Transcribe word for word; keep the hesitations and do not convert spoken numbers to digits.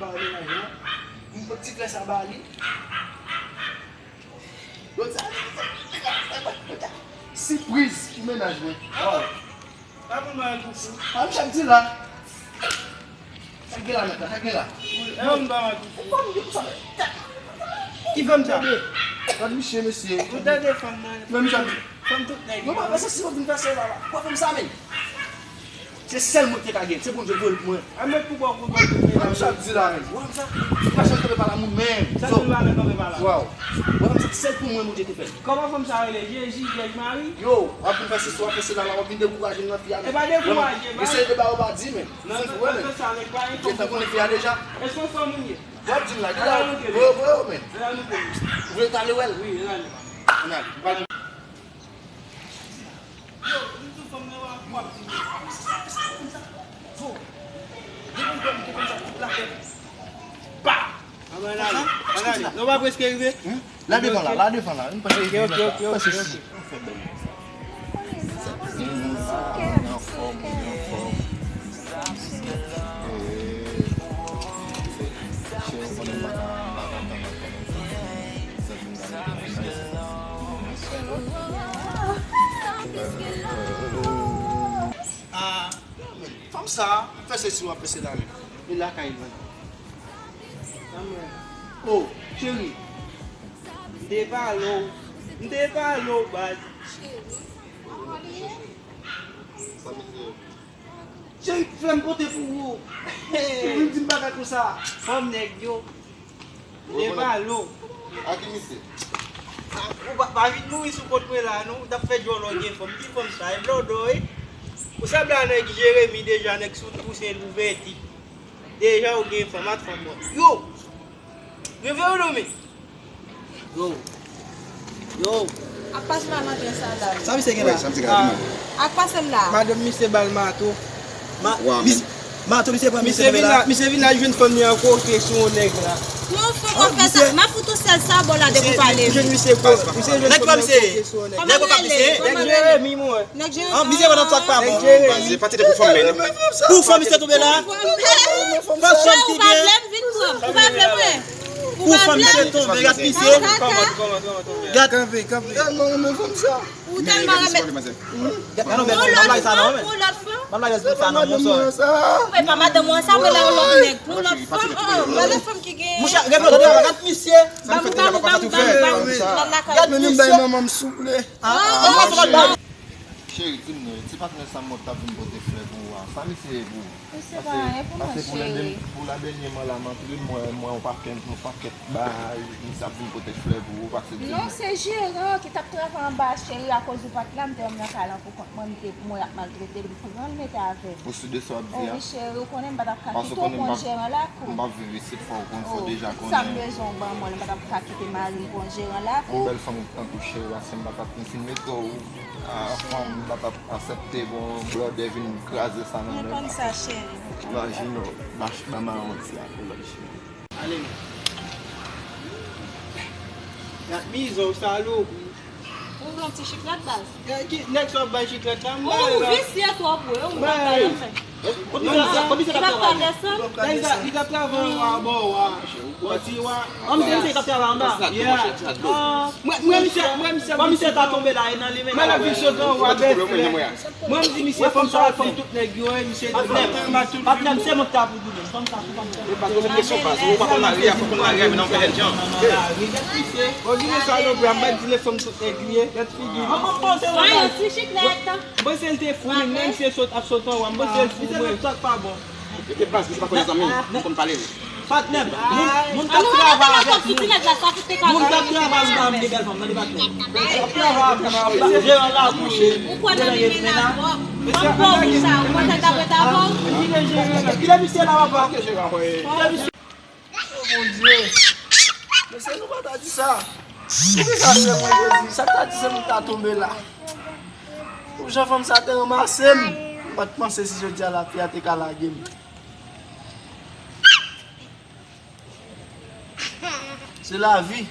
Ba mennaj lan. M pot ti flè sa ba li. Sipriz pou mennaj mwen. Waw. Pa pou mwen pou fou. Pa m chak di la. Sa k gen la mèt la, sa k gen la. E yon ba mwen pou fou. Ou pa m di pou sa. Ki fanm sa? Gad misye, mesye. Ou tande fanm nan? Menm jan. Fanm tout nèg. Mwen pa panse si w vin fè se la la. Ou pa fè m sa menm. Se sèl mwen ki te ka gen. Se Bondye voye l pou mwen. A mwen pou bò pou bò. Mwen sa ap di la menm. Ou wè sa? Ou pa janm tonbe pa la moun menm. Sa tonbe pa la, tonbe pa la. Waw. Ou wè sa, sèl pou mwen Bondye te fè. Kòman fanm sa rele? Jezi, Vyèj Mari? Yo, w ap vin fè se swa, fè se la la, w ap vin dekouraje m nan fi a menm. E pa dekouraje, ba. Eseye de ba ou pa di menm. Nan, nan, nan, sa nèg pa enpòtan. Ou te fè konnen fi a deja. Èske w fanm ou ye? W ap di m la, deja. Voye, voye w menm. Ou vle t ale wè l? Wi, ann ale. Ann ale. Yo, m di fanm nan w ap di m. Depi m konn te konn sa tout latèt. Pa! Ann ale, ann ale. Nou pa prèske rive? La devan la, la devan la. M panse ok, ok, ok, ok, ok. Ah, fanm sa, fè se si w ap fè se la menm. E lakay mwen. Oh, cheri. M te pale w. M te pale w, baz. Cheri, flè m pote pou ou. Ou vin di m bagay konsa. Fanm nèg yo. M te pale w. A ki misye? Ou pa, pa vin mouri sou kont mwen la, non. Ou t ap fè djòlò gen fanm. Ki fanm sa? E blòdò, wi. Ou sanble a nèg Jeremi deja, nèg sou tou se louvèti. Deja ou gen fanm ak fanm bò. Yo! Reveye w non men. Yo. Yo. Ak pase m la maten sa la. Sa misye gen la? Wi, sa misye gen la, di mwen. Ak pase m la. Madanm misye ba l mato. Ma, mis-, mato misye pran misye vin la, misye vin la jwenn fanm li an koke sou yon nèg la. Non, fò w fè sa. M ap fout ou sèl sa bò la depi w pale. Jwenn misye koke. Misye jwenn fanm li an koke sou yon nèg. Nèg ou ka pise. Nèg Jeremi, mwen. Nèg Jeremi. An, misye pran nan sa k pa bon. Nèg Jeremi. Pase pati de pou fanm men. Pou fanm misye tonbe la. Pou fanm ki byen. Pou fanm misye tonbe, gad misye. Gad. Kanpe, kanpe. Ou tèlman renmen fanm sa. Ou tèlman renmen. Gad non, men, m ap lage sa non, men. M ap lage sa non, monchè. Ou pa madanm ou sa, men la yon lòt nèg. Pou lòt fanm, oh, gade fanm ki gen. Monchè, gad non, gad misye. Bam, bam, bam, bam, bam. Gad misye. Gad manman m souple. Ah, ah, ah, cheri, di m non, ti patnè sa m wè k t ap vin pote flè pou ou a, sa misye ye pou ou? Misye pa anyen pou mwen, cheri. Pase pou la dèny-, pou la dènyèman la, m antre, m wè, m wè yon pakèt, yon pakèt bagay, misye ap vin pote flè pou ou, pase di m. Non, se jeran ki t ap travay anba, cheri, akoz ou pa t la, m te wè m nan kay lan pou kont mwen, m te, mwen ap maltrete l, m pran l mete avè l. Ou si de sa w ap di a? Oh, wi, cheri, ou konnen m pa t ap ka kite w pran jeran lakou. M p ap viv isit, fò w konn, fò w deja konnen. Sa m bezwen w ban mwen, m pa t ap ka kite mari m pran jeran lakou. Yon bèl fanm tankou cheri a, si m pa t ap, m fin mete w a fanm, m pa t ap aksepte bon blòdè vin kraze sa nan men m. Mwen konn sa, cheri. Imajine w, mach ban mawon ti a pou lòt cheri. Ale men. Gad mizè w, salopri. Ou vle yon ti chiklèt, baz? Nèg sa w ap bay chiklèt la, m ba l la. Ou visye twòp, wi, ou pa bay anfen. Li t ap travay anba a, bò a. Pati a. An, misye, misye k ap travay anba. Yeah. Mwen, mwen, misye, mwen, misye ta tonbe la, e nan li menm. Mwen, l ap vin sot anwo a, bèf. Mwen, m di misye, fanm sa, fanm tout nèg yo, e misye di patnè m, patnè m, se mwen ki ta pou di menm. Fanm sa, fanm sa. E pa konn kesyon pa, si ou pa konn mari a, fò konn mari a, men nan fè lèt jan. Bon, di mesye, salopri a, m pa di le fanm tout nèg li ye. Gad figi. Mwen, mwen panse yon ti chiklèt. Mwen panse l te fou, men mwen, misye sot, ap sot anwo a, mwen panse l fou, mwen. Mete baz, misye pa konnen zanmi m, m konn pale l. Patnè m, moun, moun k ap travay avèk nou. Moun k ap travay anba m de bèl fanm, tande patnè m. K ap travay avèk nou, jeran lakou, jeran ye mennen. Kilè misye la, papa? Kilè misye? Oh, Bondye. Mesye, nou pa ta di sa. Poukisa se mwen, Jezi? Sa k ta di se mwen k ta tonbe la. Pou jan fanm sa te ranmase m, m pa t panse si jodi a lafi a te ka lage m. Se lavi.